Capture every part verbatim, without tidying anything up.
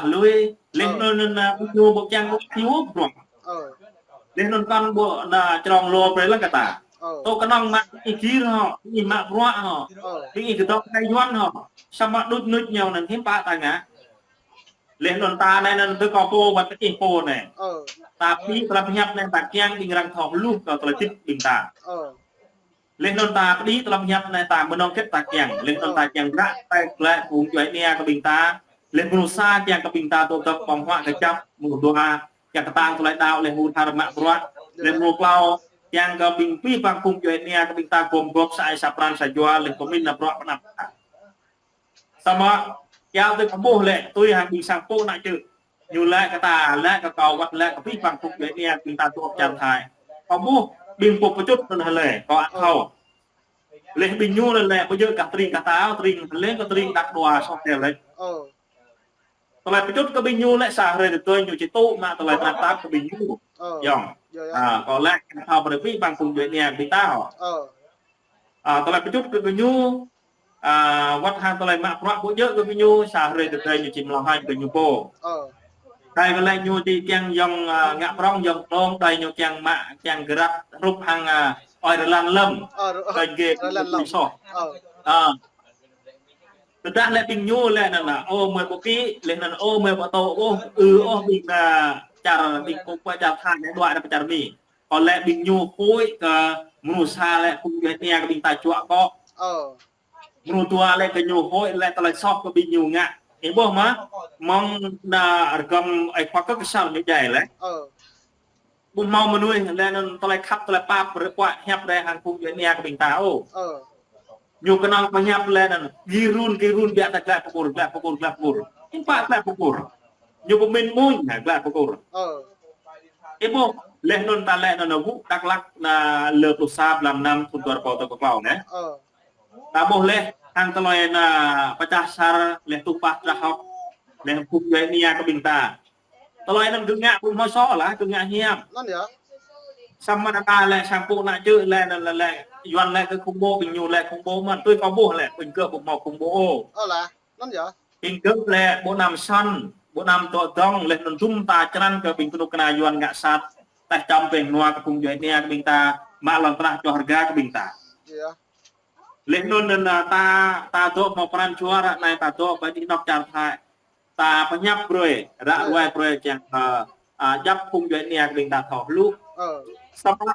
lui, laih anŭn anŭn, ơ, ñu ƀu kiăng ƀu hiu bruă. Ơ. Laih anŭn kăn ƀu anŭn črông lu brơi lăng kơ ta. Ơ. Tơ kơnơ̆ng mă ih gir hŏ, ih mă bruă hŏ. Ơ. Ƀing ih kơdŏp kơ Yuan hŏ. Samơ̆ đuč nuč ñu anŭn hiư̆m pă ta ngă. Laih anŭn ta anai anŭn tơ kâo pô wơ̆t ih pô anai. Ơ. Ta pĭ tơlơi pơhiăp anai ta kiăng ƀing arăng thâo hluh kơ tơlơi hơdip ƀing ta. Ơ. Laih anŭn ta pơđĭ tơlơi pơhiăp anai ta mơnơ̆ng hơget ta kiăng. Laih anŭn ta kiăng ră tơlơi glaĭ phung djuai ania kơ ƀing ta. Laih mrô sa kiăng kơ ƀing ta tŏ tŏk ƀơ̆ng huă kơjăp, mrô dua kiăng kơtang tơlơi đaŏ laih hur har mă bruă. Laih mrô klâo kiăng kơ ƀing pĭ păng phung djuai ania kơ ƀing ta gum gŏp sa ai sa pran sa jua laih pơmĭn nao bruă pơanăp. Samơ̆ kiăng tui kâo ƀuh lĕ, tui hăng ƀing sang pô ană čư̆. Ñu laĭ kơ ta, laĭ kơ kâo wơ̆t laĭ kơ pĭ păng phung djuai ania ƀing ta tŏ čar Thái. Kâo ƀuh ƀing pô pơčŭt anŭn hlơi, kâo ăt thâo. Laih ƀing ñu lĕ lĕ, ƀu djơ̆ kah tring kah ta, tring hlơi kơ tring đăk dua soh tel lĕ. Tơlơi pơčŭt kơ ƀing ñu lĕ sa hrơi tơdơi ñu či tŭ mă tơlơi tơnap tap kơ ƀing ñu. Yơh. Ơ, kâo laĭ kơ thâo brơi pĭ păng phung djuai ania ƀing ta hŏ. Ơ. Ơ, tơlơi pơčŭt kơ gơñu, ơ, wơ̆t hăng tơlơi mă bruă ƀu djơ̆ kơ gơñu, sa hrơi tơdơi ñu či mlâo hăng gơñu pô. Ơ. Đơi kơ lĕ ñu či kiăng yŏng, ơ, ngă prŏng yŏng klông, đơi ñu kiăng mă, kiăng gơrăt, hrup hăng, ơ, ơi rơlan lơ̆m. Ơ, rơ-, đơi gê rơlan lơ̆m. Soh. Ơ. Ơ. Tơdah lĕ ƀing ñu lĕ anŭn, ơ, mơi ƀu pĭ, laih anŭn, ơ, mơi ƀu tŏ, ơ, ư, ơ, ƀing, ơ, čar ƀing kông pơ čar Thái anai đuaĭ anai pơ čar Mi. Kâo lĕ ƀing ñu huĭ kơ mrô sa lĕ phung djuai ania kơ ƀing ta čuă kŏ. Ơ. Mrô dua lĕ kơ ñu huĭ lĕ tơlơi soh kơ ƀing ñu ngă. Ih ƀuh mơ̆, mơ̆ng anŭn rơgăm ai khua kơ kơsal ñu djai lĕ. Ơ. Ƀu hmâo mơnuih lĕ anŭn tơlơi khăp tơlơi pap rơpuă hiăp rai hăng phung djuai ania kơ ƀing ta ôh. Ơ. Ñu kơnơ̆ng pơhiăp lĕ anŭn, gir run, gir run, biă ta glaĭ pơkur, glaĭ pơkur, glaĭ pơkur. Hiư̆m pă glaĭ pơkur. Ñu pơmĭn mơ̆n, anai glaĭ pơkur. Ơ. Ih ƀuh, laih anŭn ta lĕ anŭn, anŭn gŭ Dak Lak anŭn lơ pluh sa blan năm thŭn dua rơbâo dua pluh klâo anai. Ơ. Ta ƀuh laih, hăng tơlơi anŭn pơčah sar, laih tŭ pah trah hŏk, laih phung djuai ania kơ ƀing ta. Tơlơi anŭn gơ̆ ngă ƀu hmâo soh lah, gơ̆ ngă hiam. Anŭn yơh. Samơ̆ ta lĕ sang pô ană čư̆ lĕ anŭn lĕ, lĕ, Yuan lĕ kơ khủng bố, ƀing ñu lĕ khủng bố mơ̆n, tui kâo ƀuh lĕ, ƀing gơ̆ ƀu hmâo khủng bố ôh. Ơ lah, anŭn yơh. Ƀing gơ̆ lĕ ƀu anăm săn, ƀu anăm tŏ dŏng, laih anŭn dŭm ta črăn kơ ƀing kơnuk kơna Yuan ngă sat, tơčăm pĕng nua kơ phung djuai ania kơ ƀing ta, mă lŏn tơnah čoh rơga kơ ƀing ta. Yơh. Laih anŭn anŭn, ơ, ta, ta dŏ hmâo pran jua ră anai ta dŏ ƀơi anih anŏ čar Thái. Ta pơhiăp brơi, ră ruai brơi kiăng, ơ, ơ, djăp phung djuai ania kơ ƀing ta thâo hluh. Ơ. Samơ̆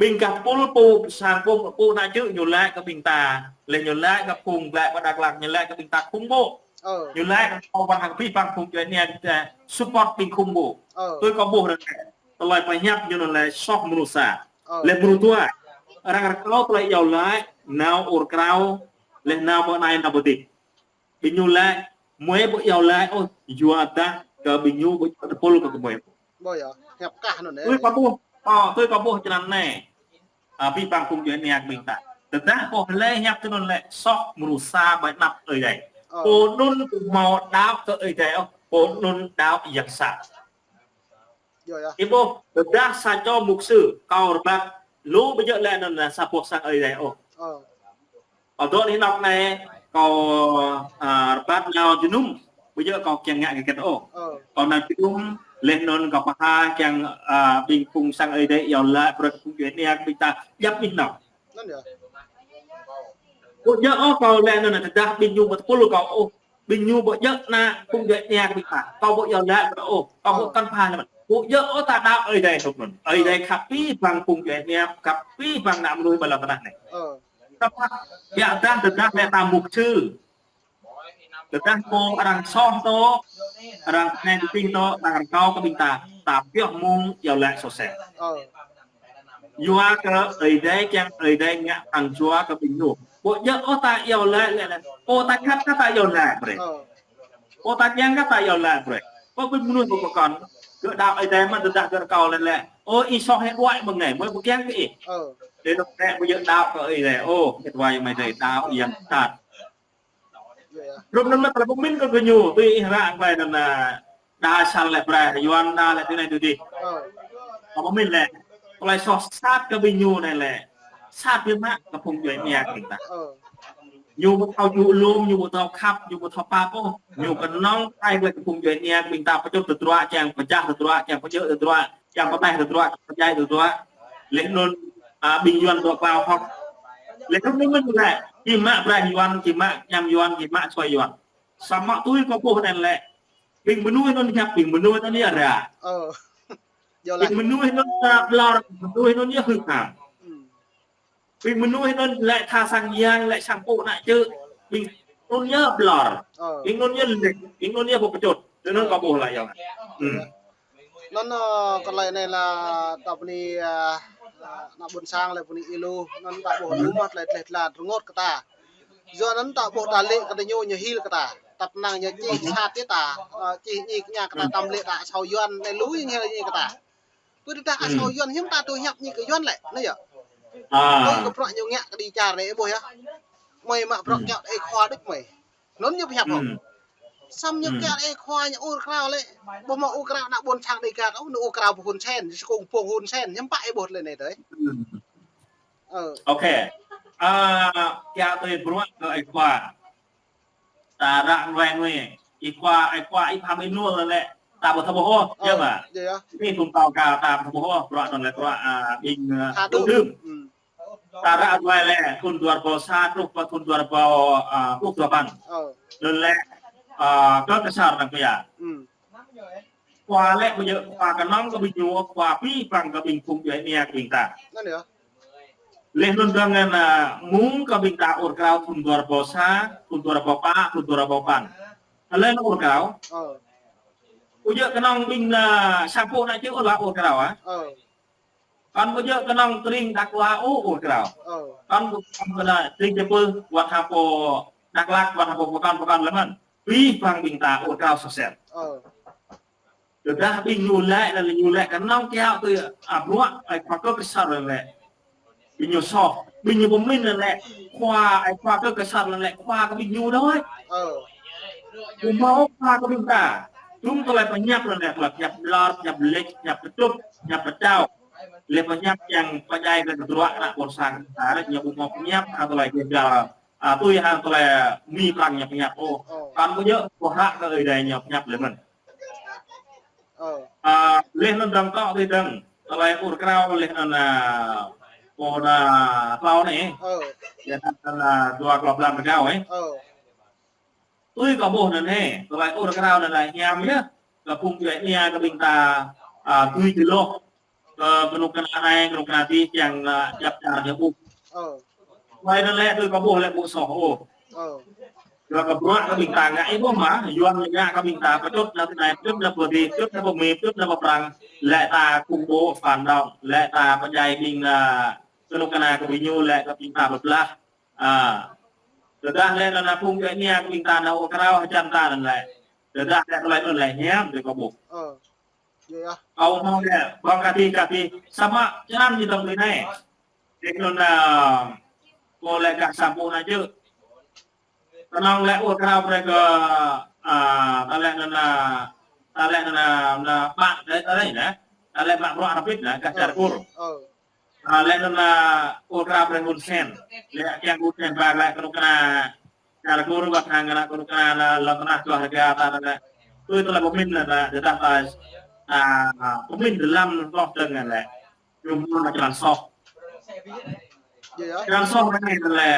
ƀing gah tơpul pô sang pô, pô ană čư̆ ñu laĭ kơ ƀing ta. Laih ñu laĭ kơ phung glaĭ pơ Dak Lak ñu laĭ kơ ƀing ta khủng bố. Ơ. Ñu laĭ kơ kâo wơ̆t hăng pĭ păng phung djuai ania kơ ƀing ta support ƀing khủng bố. Ơ. Tui kâo ƀuh ră anai. Tơlơi pơhiăp ñu anŭn lĕ soh mrô sa. Ơ. Laih mrô dua. Arăng rơkâo tơlơi iâu laĭ, nao ur krao, laih nao pơ anai nao pơ adih. Ƀing ñu laĭ, mơi ƀu iâu laĭ ôh, yua dah kơ ƀing ñu ƀu tơpul kơ gơmơi. Ƀu yơh, hiăp kah anŭn anai. Tui kâo ƀuh, ơ, tui kâo ƀuh črăn anai. Ơ, pĭ păng phung djuai ania kơ ƀing ta. Tơdah ƀuh lĕ hiăp tui anŭn lĕ soh mrô sa ƀơi anăp Ơi Adai. Ơ. Pô anŭn ƀu hmâo đaŏ kơ Ơi Adai ôh, pô anŭn đaŏ yang sat. Yơh, yơh. Ih ƀuh, tơdah sa čô mục sư, kâo rơbat, lu ƀu djơ̆ lĕ anŭn sa boh sang Ơi Adai ôh. Ơ. Kâo dŏ anih anŏ anai, kâo, ơ, rơbat nao jơnum, ƀu djơ̆ kâo kiăng ngă hơget ôh. Ơ. Kâo nao jơnum, laih anŭn kâo pơhaih kiăng, ơ, ƀing phung sang Ơi Adai iâu laĭ brơi kơ phung djuai ania kơ ƀing ta djăp anih anŏ. Anŭn yơh. Ƀu djơ̆ ôh kâo lĕ anŭn tơdah ƀing ñu ƀu tơpul kâo ôh. Ƀing ñu ƀu djơ̆ ană phung djuai ania kơ ƀing ta. Kâo ƀu iâu laĭ brơi ôh. Kâo ƀu kăn pha lĕ. Ƀu djơ̆ ôh ta đaŏ Ơi Adai tŭk anŭn. Ơi Adai khăp pĭ păng phung djuai ania, khăp pĭ păng ană mơnuih ƀơi lŏn tơnah anai. Ơ. Samơ̆ biă dah tơdah lĕ ta mục sư. Tơdah pô arăng soh tŏ, arăng kơnang tơping tŏ, arăng rơkâo kơ ƀing ta, ta pioh mơ̆ng iâu laĭ soh sel. Ơ. Yua kơ Ơi Adai kiăng Ơi Adai ngă hăng jua kơ ƀing ñu. Ƀu djơ̆ ôh ta iâu laĭ lĕ lĕ. Pô ta khăp kơ ta iâu laĭ brơi. Ơ. Pô ta kiăng kơ ta iâu laĭ brơi. Pô ƀing mơnuih pô pơkŏn. Gơ̆ đaŏ Ơi Adai mơ̆n tơdah gơ̆ rơkâo lĕ lĕ. Ơ, ih soh hĕ đuaĭ mơ̆ng anai, mơi ƀu kiăng kơ ih. Ơ. Laih anŭn ƀu djơ̆ đaŏ kơ Ơi Adai. Ơ, hơget wa yang Ơi Adai đaŏ yang sat. Yơh, yơh. Hrup anŭn mơ̆ tơlơi pơmĭn kơ gơñu, tui ih ră anai anŭn, ơ, đa sal lĕ brơi, Yuan đa lĕ tui anai tui adih. Ơ. Tơlơi pơmĭn lĕ, tơlơi soh sat kơ ƀing ñu anai lĕ, sat biă mă kơ phung djuai ania kơ ƀing ta. Ơ. Ñu ƀu thâo djru lŏm, ñu ƀu thâo khăp, ñu ƀu thâo pap ôh. Ñu kơnơ̆ng ai lĕ kơ phung djuai ania, ƀing ta pơčŭt tơdruă, kiăng pơčah tơdruă, kiăng pơjơ̆ tơdruă, kiăng pơteh tơdruă, kiăng pơdjai tơdruă. Laih anŭn, a, ƀing Yuan dŏ klao hŏk. Laih anŭn mơ̆n lĕ, či mă braih Yuan, či mă añăm Yuan, či mă čuai Yuan. Samơ̆ tui kâo ƀuh anŭn lĕ, ƀing mơnuih anŭn hiăp, ƀing mơnuih anŭn ia ră. Ơ. Ƀing mơnuih anŭn ia ƀlŏr, ƀing mơnuih anŭn ia hưk ham. Ƀing mơnuih anŭn lĕ tha sang yang, lĕ sang pô ană čư̆. Ƀing anŭn ia ƀlŏr. Ƀing anŭn ia lĕk, ƀing anŭn ia ƀu pơčŭt. Tui anŭn kâo ƀuh lĕ yơh. Anŭn, ơ, kơ tơlơi anai lĕ ta bơni, ơ, ană ƀôn sang lĕ bơni ilu. Anŭn ta ƀuh lu mă tơlơi tơlơi tơlơi rơngot kơ ta. Yua anŭn ta ƀuh ta lĕ kơ ta ñu ñu hil kơ ta. Ta pơnăng ñu čih sat yơh ta, ơ, čih ñi kơ ña kơ ta tam lĕ ta asâo Yuan anai lu ñu hil ñi kơ ta. Pơ ta asâo Yuan hiư̆m ta tui hiăp ñi kơ Yuan lĕ, anai yơh. Ơi kơ bruă ñu ngă kơ đi čar anai ƀuh yơh. Mơi mă bruă kiaŏ ơi khua đôč mơi. Anŭn ñu pơhiăp hŏ. Samơ̆ ñu kiaŏ ơi khua ñu ur krao lĕ. Ƀuh mă ur krao ană ƀôn sang Đêga kâo, anŭn ur krao pơ Hun Sen, sơkung pông Hun Sen, hiư̆m pă ơi ƀuh tơlơi anai tơi. Ơ. Ôkê. A, kiaŏ tui bruă kơ ơi khua. Ta ră ruai nui. Ih khua, ơi khua, ih pham ih nul lĕ. Ta ƀu thâo ƀuh ôh, yơh mă. Anai thŭn tâo ka ta ƀu thâo ƀuh ôh, bruă anŭn lĕ bruă, a, ƀing, a, đưm. Ta ră ruai lĕ, thŭn dua rơbâo sa truh pơ thŭn dua rơbâo, a, pluh dua păn. Anŭn lĕ, a, kơ kơsar anŭn kơ ia. Khua lĕ ƀu djơ̆ khua kơnơ̆ng kơ ƀing ñu, khua abih bang kơ ƀing phung djuai ania kơ ƀing ta. Laih anŭn dơ̆ng anŭn, a, mơ̆ng kơ ƀing ta ur krao thŭn dua rơbâo sa, thŭn dua rơbâo pă, thŭn dua rơbâo păn. Tơlơi anŭn ur krao. Ƀu djơ̆ kơnơ̆ng ƀing, a, sang pô ană čư̆ ôh lĕ ur krao, a. Kăn ƀu djơ̆ kơnơ̆ng tơring Dak Wa ôh ur krao. Kăn ƀu kơnơ̆ng tơring Čư̆ Pưh, wăt hăng pô Dak Lak, wăt hăng pô pơkŏn pơkŏn lĕ mơ̆n. Abih bang ƀing ta ur krao soh sel. Tơdah ƀing ñu lĕ, lĕ ñu lĕ kơnơ̆ng kiaŏ tui, a, bruă, ơi khua kơ kơsar lĕ. Ƀing ñu soh, ƀing ñu pơmĭn lĕ, khua, ơi khua kơ kơsar lĕ, khua kơ ƀing ñu đôč. Ƀu hmâo khua kơ ƀing ta. Dŭm tơlơi pơhiăp lĕ, tơlơi pơhiăp ƀlŏr, pơhiăp lĕč, pơhiăp pơčŭt, pơhiăp pơtao. Lĕ pơhiăp kiăng pơdjai kơ tơdruă ană ƀôn sang ta, lĕ ñu ƀu hmâo pơhiăp, hăng tơlơi jơnjal. A, tui hăng tơlơi mi prăng ñu pơhiăp ôh. Kăn ƀu djơ̆, ƀu hă kơ Ơi Adai ñu pơhiăp lĕ mơ̆n. A, laih anŭn dơ̆ng tŏ tui dơ̆ng. Tơlơi ur krao laih anŭn, a, pô ană klâo anai. Yua anŭn, a, dua klâo blan rơgao, ơ. Tui kâo ƀuh anŭn hĕ, tơlơi ur krao anŭn lĕ hiam yơh. Kơ phung djuai ania kơ ƀing ta, a, tui jơloh. Kơ kơnuk kơna anai, kơnuk kơna adih, kiăng, a, djăp čar ñu ƀuh. Tơlơi anŭn lĕ tui kâo ƀuh lĕ ƀu soh ôh. Yua kơ bruă kơ ƀing ta ngă ih ƀuh mă, Yuan ngă kơ ƀing ta pơčŭt nao tơ anai, pơčŭt nao pơ adih, pơčŭt nao pơ Mi, pơčŭt nao pơ Prăng, lĕ ta khủng bố phản động, lĕ ta pơdjai ƀing, a, kơnuk kơna kơ ƀing ñu, lĕ kơ ƀing ta pơblah. A. Tơdah lĕ anŭn phung djuai ania kơ ƀing ta nao ur krao hơjăn ta anŭn lĕ. Tơdah lĕ tơlơi anŭn lĕ hiam tui kâo ƀuh. Kâo hmâo lĕ, ƀơ̆ng kơ adih kơ adih. Samơ̆ čơnăn ñu dơ̆ng tui anai. Tui anŭn, a, kâo lĕ gah sang pô ană čư̆. Kơnơ̆ng lĕ ur krao brơi kơ, a, ta lĕ anŭn, a, ta lĕ anŭn, a, anŭn ƀă, ta lĕ, ta lĕ anai, ta lĕ mă bruă rơbit anai, gah čar Kur. A, lĕ anŭn, a, ur krao brơi Hun Sen. Lĕ kiăng Hun Sen ba lĕ kơnuk kơna čar Kur wăt hăng kơnuk kơna lŏn tơnah dua rơga ta anŭn lĕ. Tui tơlơi pơmĭn anŭn, tơdah ta, a, pơmĭn dơlăm hloh dơ̆ng anŭn lĕ. Ñu mơ̆n črăn soh. Črăn soh anai lĕ.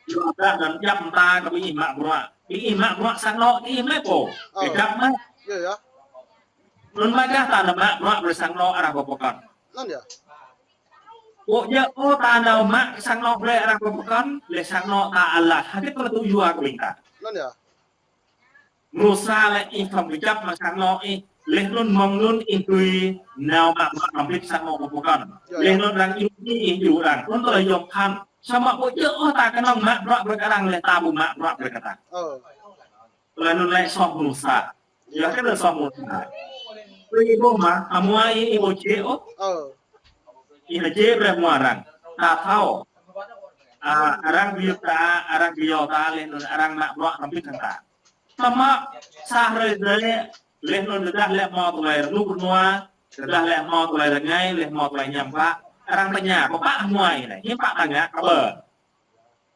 Ñu dah dan jăp ta kơ ƀing ih mă bruă. Ƀing ih mă bruă sang anŏ ih mă pô. Kơ jăp mă. Anŭn mă gah ta nao mă bruă brơi sang anŏ arăng pơkŏn. Ƀu djơ̆ ôh ta nao mă sang anŏ brơi arăng pơkŏn, lĕ sang anŏ ta alah. Hơget tơlơi tŭ yua kơ ƀing ta. Mrô sa lĕ ih khŏm kơjăp mă sang anŏ ih, laih anŭn mơ̆ng anŭn ih tui nao mă mă rơbit sang anŏ pơkŏn. Laih anŭn arăng djru ih, ih djru arăng. Anŭn tơlơi yom pơphan. Samơ̆ ƀu djơ̆ ôh ta kơnơ̆ng mă bruă brơi kơ arăng, laih ta ƀu mă bruă brơi kơ ta. Tơlơi anŭn lĕ soh mrô sa. Yua kơ tơlơi soh mrô sa. Tui ih ƀuh mă, amuai ih ƀu jĕ ôh. Ih jĕ brơi hmua arăng. Ta thâo. A, arăng ƀu yua ta, arăng ƀu yua ta, laih anŭn arăng mă bruă rơbit hăng ta. Samơ̆ sa hrơi hrơi, laih anŭn tơdah lĕ hmâo tơlơi rơnŭk rơnua, tơdah lĕ hmâo tơlơi rơngai, lĕ hmâo tơlơi hiam pă, arăng tơña, pơpă hmua ih anai, hiư̆m pă ta ngă, kơ ƀơ.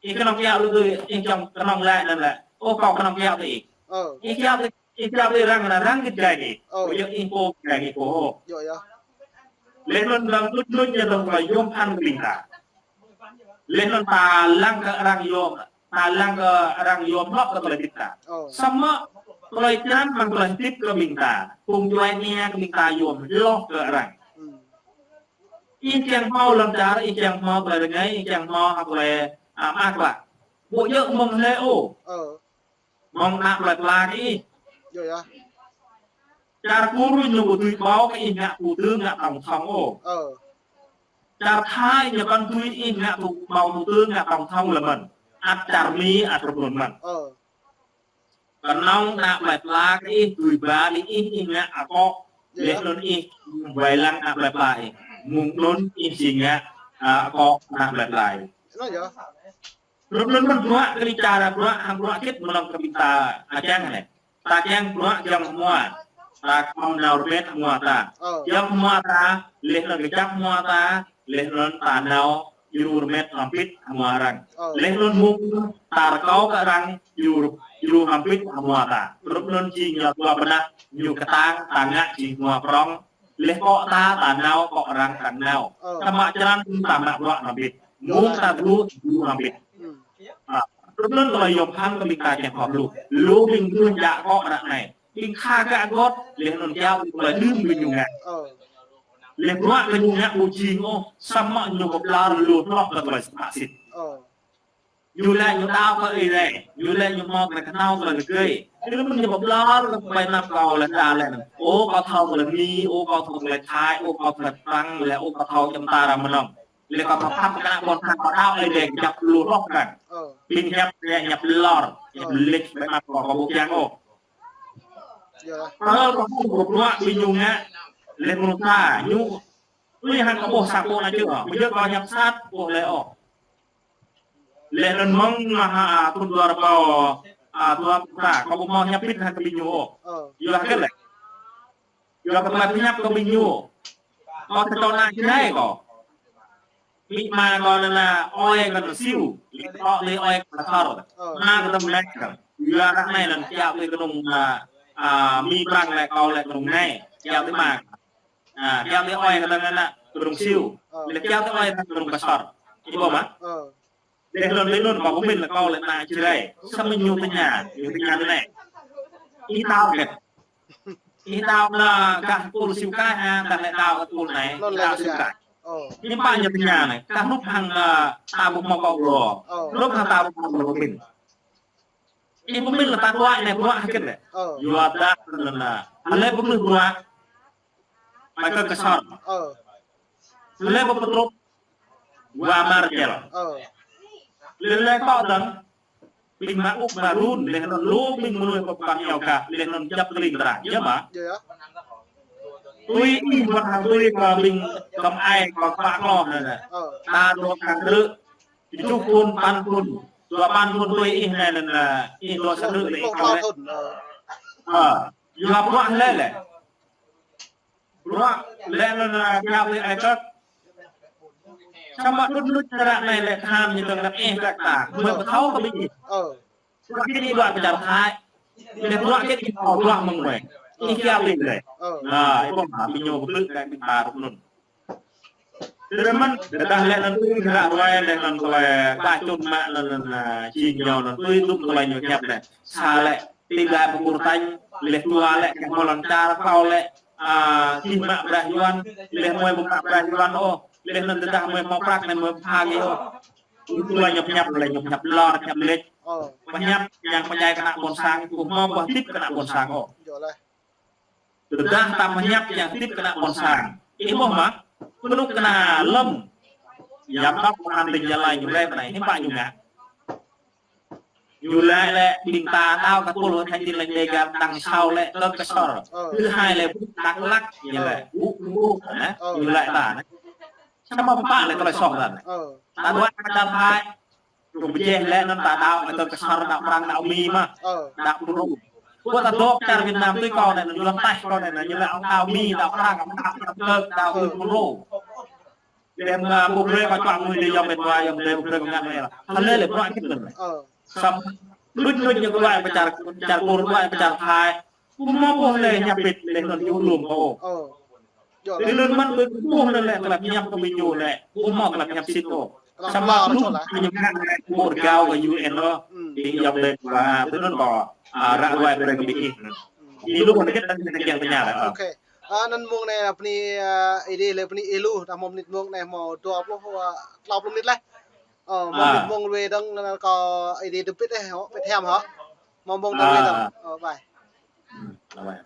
Ih kơnơ̆ng kiaŏ lu tui, ih čang kơnơ̆ng lĕ anŭn lĕ. Ơ, kâo kơnơ̆ng kiaŏ tui ih. Ơ. Ih kiaŏ tui, ih kiaŏ tui arăng anŭn, arăng git gai ih. Ơ. Ƀu djơ̆ ih pô git gai ih pô ôh. Yơh, yơh. Laih anŭn arăng luč luč ñu dơ̆ng tơlơi yôm phăn kơ ƀing ta. Laih anŭn ta lăng kơ arăng yôm, ta lăng kơ arăng yôm hloh kơ tơlơi hơdip ta. Ơ. Samơ̆ tơlơi črăn mơ̆ng tơlơi hơdip kơ ƀing ta, phung djuai ania kơ ƀing ta yôm hloh kơ arăng. Hmm. Ih kiăng hmâo lŏn čar, ih kiăng hmâo tơlơi rơngai, ih kiăng hmâo hơk tơlơi, a, mơak klă. Ƀu djơ̆ mơ̆ng hlơi ôh. Ơ. Mơ̆ng ană plơi pla kơ ih. Yơh, yơh. Čar Kur ñu ƀu dưi ƀâo kơ ih ngă thủ tướng, ngă tổng thống ôh. Ơ. Čar Thái ñu kăn dưi ih ngă thủ, ƀâo thủ tướng, ngă tổng thống lĕ mơ̆n. Ăt čar Mi, ăt rup anŭn mơ̆n. Ơ. Kơnơ̆ng ană plơi pla kơ ih, dưi ba đi ih, ih ngă akŏ. Yơh. Laih anŭn ih wai lăng ană plơi pla ih. Mơ̆ng anŭn ih či ngă, a, akŏ ană plơi pla ih. Anŭn yơh. Rup anŭn mơ̆n bruă kơ ih čar, bruă hăng bruă hơget mơnơ̆ng kơ ƀing ta, a, kiăng anai. Ta kiăng bruă giŏng hmua. Ta khŏm nao rơmet hmua ta. Ơ. Giŏng hmua ta, laih anŭn kơjăp hmua ta, laih anŭn ta nao djru rơmet hrŏm hơbĭt hmua arăng. Ơ. Laih anŭn mơ̆ng ta rơkâo kơ arăng djru, djru hrŏm hơbĭt hmua ta. Rup anŭn jing ñu dua pơnah, ñu kơtang, ta ngă jing hmua prŏng. Laih akŏ ta, ta nao, akŏ arăng, arăng nao. Ơ. Ta mă črăn, ta mă bruă hrŏm hơbĭt. Mơ̆ng ta djru, djru hrŏm hơbĭt. Hmm. A, rup anŭn tơlơi yôm phăn kơ ƀing ta kiăng hmâo lu. Lu ƀing gơ̆ djă akŏ ră anai. Ƀing kha gak gŏt, laih anŭn kiaŏ tơlơi đưm ƀing ñu ngă. Ơ. Laih bruă kơ ñu ngă ƀu jing ôh, samơ̆ ñu pơblơr lu hloh kơ tơlơi sơmă sĭt. Ơ. Ñu lĕ ñu đaŏ kơ Ơi Adai, ñu lĕ ñu hmâo tơlơi kơnâo tơlơi rơgơi. Ih lĕ mơ̆n ñu pơblơr kơ ƀai anăp kâo lĕ đa lĕ anŭn. Ơ, kâo thâo tơlơi Mi, ơ, kâo thâo tơlơi Thái, ơ, kâo thâo tơlơi Prăng, lĕ, ơ, kâo thâo čăm ta arăng mơnơ̆ng. Lĕ kâo thâo khăp kơ ană ƀôn sang kâo đaŏ Ơi Adai kơjăp lu hloh kơ arăng. Ơ. Ƀing hiăp, hiăp lor, hiăp lĕč, ƀai anăp kâo, kâo ƀu kiăng ôh. Yơh. Tơl kâo hmâo bruă ƀing ñu ngă, laih mơnuih ta, ñu, tui hăng kâo ƀuh sa ƀuh anai čư̆, ƀu djơ̆ kâo hiăp sat, ƀuh lĕ ôh. Laih anŭn mơ̆ng, a, thŭn dua rơbâo, a, dua pluh sa, kâo ƀu hmâo hiăp hơbĭt hăng kơ ƀing ñu ôh. Ơ. Yua hơget lĕ. Yua kơ tơlơi pơhiăp kơ ƀing ñu. Kâo tơčô ană Jrai kâo. Amĭ ama kâo anŭn anŭn ơi kơ anŭn Siu. Lĕ kâo lĕ ơi kơ Thor. Ơ. Ama kâo tơm nai kơ. Yua ră anai anŭn kiaŏ tui kơnung, a, a, Mi Prăng lĕ kâo lĕ kơnung nai. Kiaŏ tui ama. A, kiaŏ tui ơi kơ anŭn anŭn kơnung Siu. Ơ. Lĕ kiaŏ tui ơi kơ kơnung Thor. Ih ƀuh mơ̆? Ơ. Laih anŭn, laih anŭn, kâo pơmĭn lĕ kâo lĕ ană Jrai. Samơ̆ ñu tơña, ñu tơña anai. Ih đaŏ hơget? Ih đaŏ anŭn gah tơpul Siu Kai hă, dah lĕ đaŏ tơpul anai, ih đaŏ Siu Kai. Ơ. Hiư̆m pă ñu tơña anai, kah hrup hăng, a, ta ƀu hmâo akŏ lu. Ơ. Hrup hăng ta ƀu hmâo akŏ lu pơmĭn. Ih pơmĭn lĕ ta đuaĭ anai bruă hơget lĕ. Ơ. Yua dah anŭn anŭn. Hlơi pơmĭn bruă. Ƀai kơ Ksor. Ơ. Lĕ pơtrŭt wa Marcel. Ơ. Lĕ lĕ akŏ dơ̆ng. Ƀing mă ŭk mă run, laih anŭn lu ƀing mơnuih pơpă iâu gah, laih anŭn djăp tơling tơrang. Yơh mơ̆? Yơh. Tui ih wơ̆t hăng tui kơ ƀing kơmai kơ pă klo anai. Ơ. Ta dŏ kang krư̆. Tơjuh thŭn, păn thŭn. Dua păn thŭn tui ih anai anŭn, ơ, ih dŏ sa krư̆ lĕ ih thâo lĕ. Ơ. Ơ. Yua bruă lĕ lĕ. Bruă lĕ anŭn, a, kiaŏ tui ai kơk. Samơ̆ đŭt đŭt čơră anai lĕ tơhan ñu dơ̆ng lĕ ih kơk ta. Mơ̆ pơthâo kơ ƀing ih. Ơ. Bruă hơget ih đuaĭ pơ čar Thái. Lĕ bruă hơget ih thâo bruă mơ̆ng wai. Ih kiaŏ tui lĕ. Ơ. Na, ih ƀuh hă ƀing ñu pơblư̆ kơ ƀing ta rup anŭn. Tơdah mơ̆n, tơdah lĕ anŭn tui ră ruai lĕ anŭn tơlơi kơ čun mă anŭn, anŭn, a, čing ñu anŭn tui tum tơlơi ñu hiăp lĕ. Sa lĕ Ti ƀai pơkur tañ, laih dua lĕ, kơ mơ̆ lŏn čar kâo lĕ, a, čih mă braih Yuăn, laih mơi ƀu mă braih Yuăn ôh, laih anŭn tơdah mơi hmâo prăk anai mơi pha gih ôh. Ih tui lĕ ñu pơhiăp, lĕ ñu pơhiăp lor, pơhiăp lĕč. Ơ. Pơhiăp, kiăng pơdjai kơ ană ƀôn sang, ƀu hmâo pơhơdip kơ ană ƀôn sang ôh. Yơh lĕ. Tơdah ta pơhiăp kiăng hơdip kơ ană ƀôn sang. Ih ƀuh mơ̆, kơnuk kơna lơ̆m. Giám đốc công an tỉnh Gia Lai ñu lĕ pơ anai, hiư̆m pă ñu ngă. Ñu lĕ lĕ ƀing ta đaŏ kơ tơpul Hội Thánh Tin Lành Đêga tăng sâu lĕ kơ Ksor. Ơ. Thứ hai lĕ ƀu Dak Lak ñu lĕ ƀu ƀu hă. Ơ. Ñu lĕ ta anai. Samơ̆ pơpă lĕ tơlơi soh ta anai. Ơ. Ta đuaĭ kơ čar Thái. Kơ pơjeh lĕ anŭn ta đaŏ kơ Ksor đaŏ Prang đaŏ Mi mơ̆. Ơ. Đaŏ Pru. Kơ ta dŏ čar Việt Nam tui kâo anai anŭn lŏn taih kâo anai anŭn ñu lĕ ŏng đaŏ Mi đaŏ Prang đaŏ Prang đaŏ Pru. Tem, a, ƀu brơi kơ čuă mui lĕ yom met wa, yom brơi ƀu brơi kơ ngă lĕ. Hal lĕ lĕ bruă kit lĕ. Ơ. Sam, đuč đuč ñu kơ đuaĭ pơ čar, čar Kur, đuaĭ pơ čar Thai. Ƀu hmâo ƀuh lĕ hiăp pit lĕ anŭn yua lum kơ ôh. Ơ. Yơh. Tui anŭn mơ̆n ƀu ƀuh lĕ lĕ tơlơi hiăp kơ ƀing ñu lĕ. Ƀu hmâo tơlơi hiăp sĭt ôh. Tơlơi samơ̆ hmâo lu čô lah. Ñu ngă lĕ ƀu rơgao kơ U N ôh. Hmm. Ƀing yom lĕ wa, tui anŭn kâo, a, ră ruai brơi kơ ƀing ih. Hmm. Ih lu kơ hơget đang kiăng tơña lĕ. Ơ. Ok. A, anŭn mông anai, a, bơni, a, Ơi Adai lĕ bơni ih lu, dah hmâo mơnit mông anai hmâo dua pluh, a, klâo pluh mơnit laih. Ơ, hmâo mơnit mông wai dơ̆ng, anŭn kâo Ơi Adai dơ̆ng pit eh, hŏ, pit hiam hŏ. Hmâo mông dơ̆ng wai dơ̆ng. Ơ, bye. Hmm, bye.